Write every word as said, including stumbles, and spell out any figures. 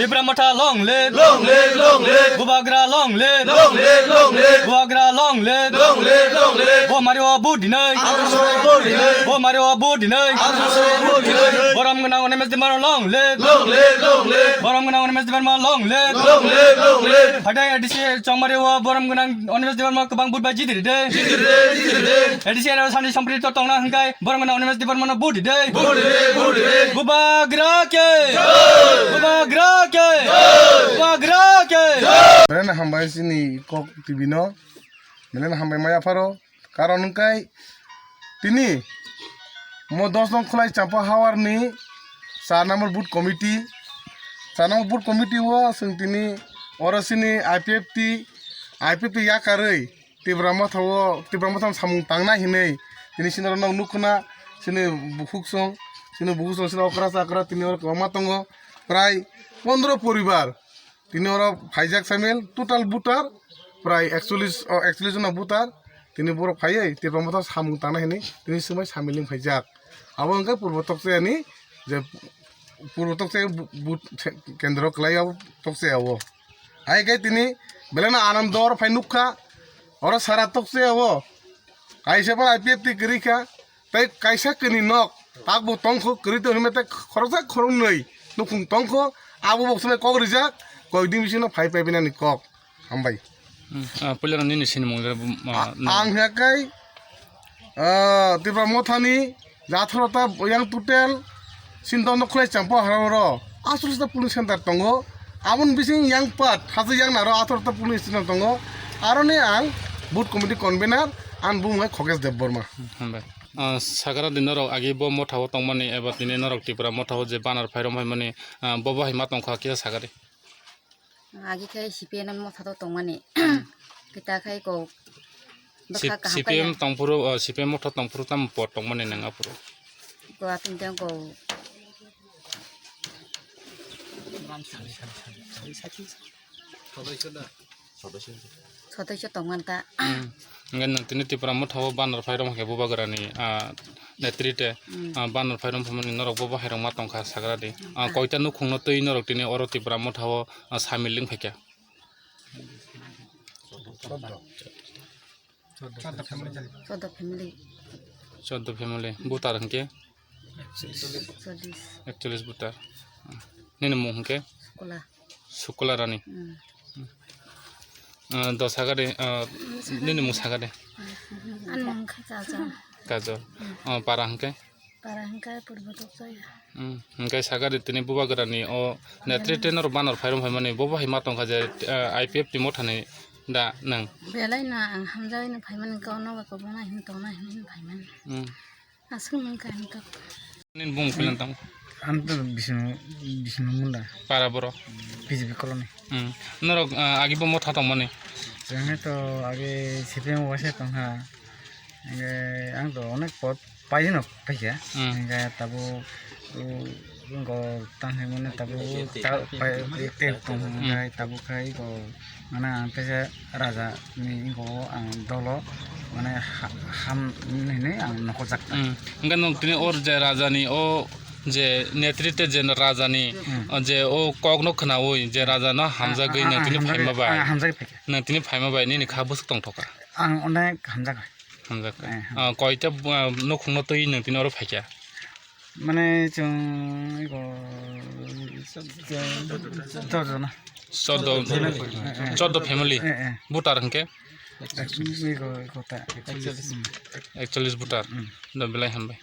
Tipra Motha long live. Long live, long live. Bubagra long live. Long live, long live. Bubagra long live. Long live, long live. Bo mari o bu dinai. Ang so bo dinai. Bo mari o bu dinai. Ang so bo dinai. Borom gwnang Animesh Debbarma long live. Long live, long live. Borom gwnang Animesh Debbarma long live. Long live, long live. Phadai A D C chongmari o borom gwnang Animesh Debbarma kwbang vote bai jiti ride. Jiti ride, jiti ride. A D C aro sani somprito tongna hwnkhe borom gwnang Animesh Debbarma no vote ride. Vote ride, vote ride. Bubagra ke. Jai. Bubagra ke. Jai. Bubagra ke. Jai. Belai no hambai chini kok T V no. Belai no hambai maya pharo. Karon hwnkhe tini mo dos nong Khwlai Champa Hawar ni char number booth committee, char number booth committee o chwng tini oro chini I P F T, I P F T yakarwi Tipra Motha o, Tipra Motha no samung tangnai hinwi tini chini oro nog nukho na chini bukhuk song, chini bukhuk song chini okra chakra tini oro kwbangma tongo, prai pondro poribar. Tini oro phaijak samil, total voter prai ekchollish, o, ekchollish jona voter. Tini borok phaiwi Tipra Motha samung tangna hinwi tini swmai samil wng phaijak. Abo wngkha Purbo Tokchayani je Purbo Tokchaya bu-, bu-, kendro kwlai abo Tokchaya o. Hai khe tini belai no anando oro phai nukha, oro sara Tokchaya o kaisa bo I P F T kwrwi kha. Tei kaisa kini nok tak bo tongkho, kwrwi tong hwnwi tei khoroksa khoroknwi nukhung tongkho, abo bo swnai kok rijak, koi din bisingo phai phai binani kok. Hambai. Hmm, ah, puila nini sinimung le, ah, ang hwnkhe, ah, Tipra Mothani jathoro ta yang total Sinto no Khwlai Champa Hawar o aswk ta polling center tongo. Aboni bising yang pat haja yang naro atharo ta polling station tongo. Aroni ang booth committee convener, ang bumung hai Khokesh Debbarma. Hambai. Ah, sakara di norok agi bo Motha o tongmani eba tini norok Tipra Motha o je banner phairom phaimani, ah, bo bo hai ma tongkha kisa sakari. Agi khai C P M Motha o tongmani. Kita khai ko C-, bwkha kaham C P M kaya. Tongphuru, ah, C P M Motha tongphuru tam pot tongmani nang aphuru. Ko ating tang ko. Sotoiso tongmani ta. Hmm. Hingke nwng tini Tipra Motha o banner phairom hingke Bubagrani, ah, netrite, hmm, ah, banner phairom phaimani norok bo bo hairok ma tongkha sagra di. Ah, koita nukhungno twi norok tini oro Tipra Motha o, ah, samil wng phaikha. Choddo family. Choddo family. Voter hingke? Chollish. Ekchollish voter. Nini mung hingke? Sukula. Sukula Rani. Hmm. Ah, do sagadi, ah, nini mung sagadi? Ani mung khe Kajol. Kajol. Hmm. Ah, para hingke? Para hingke Purbo Tokchaya. Hmm. Hingke sagadi tini Bubagrani o netrite norok banner phairom phaimani bo bo hai ma tongkha je, ah, I P F T Mothani da nwng? Belai no ang hamjagwi no phaimani, kok nogo kwbangma hin tongna hin phaimani. Hmm. Aswk nung kha ang kok. Nini bung pilan tamo? Ang to Bisnu, Bisnu Munda. Para boro? B J P colony. Hmm. Norok, ah, agi bo Motha tongmani? Chwng to agi C P M waisa tongkha. Hingke ang to onek pot paino paikha. Hmm. Hingke tabuk, uh, wngkok tang hwnmani tabuk ta-, pai-, pai-, tek tong hwnkhai tabuk khai ko. Mane ang teisa raja ni wngkok ang dolo, mane ha-, ham hinwi ang nokojak. Hmm. Hingke nwng tini o je raja ni o je netrite je raja ni, hmm, o je o kok no khwnawi je raja no hamjagwi, ah, ah, nwng tini hamjagwi, phaima bai. Ah, hamjagwi phaikha. Nwng tini phaima bai nini kha bwswk tongthokha. Ang onek hamjakha. Hamjakha. Eh, ah, koita, ah, nukhungno twi nwng tini oro phaikha? Mane chwng ego chordo jona. Chordo, eh, eh, chordo family. Eh, eh. Voter hwnkhe? Ego, ego ta. Ekchollish voter. Hmm. Do belai hambai.